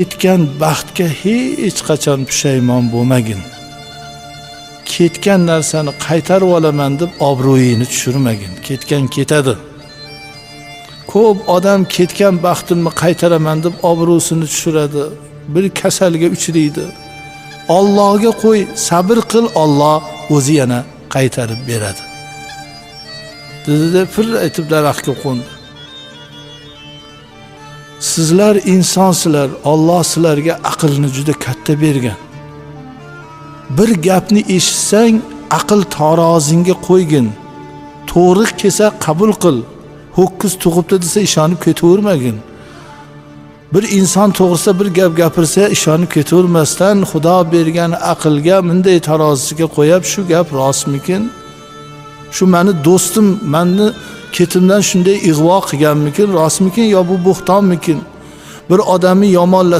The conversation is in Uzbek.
Ketgan baxtga hech qachon pushaymon bo'lmagin. Ketgan narsani qaytarib olaman deb obro'yingni tushirmagin. Ketgan ketadi. Ko'p odam ketgan baxtimni qaytaraman deb obro'sini tushiradi. Bir kasalga uchraydi. Allohga qo'y, sabr qil, Alloh o'zi yana qaytarib beradi. Dedi-de fir aytib daraxtga qo'ndi. Sizlar insonsizlar, Alloh sizlarga aqlni juda katta bergan. Bir gapni eshitsang, aql tarozingga qo'ygin. To'g'ri kelsa qabul qil. Ho'kiz tug'ibdi desa ishonib ketavermagin. Bir inson to'g'risida bir gap gapirsa ishonib ketavermasdan Xudo bergan aqlga bunday tarozisiga qo'yib, shu gap rostmikin? Shu meni do'stim meni ketimdan shunday ig'vo qilganmikin, rostmikin yo bu bo'xtonmikin? Bir odamni yomonlasa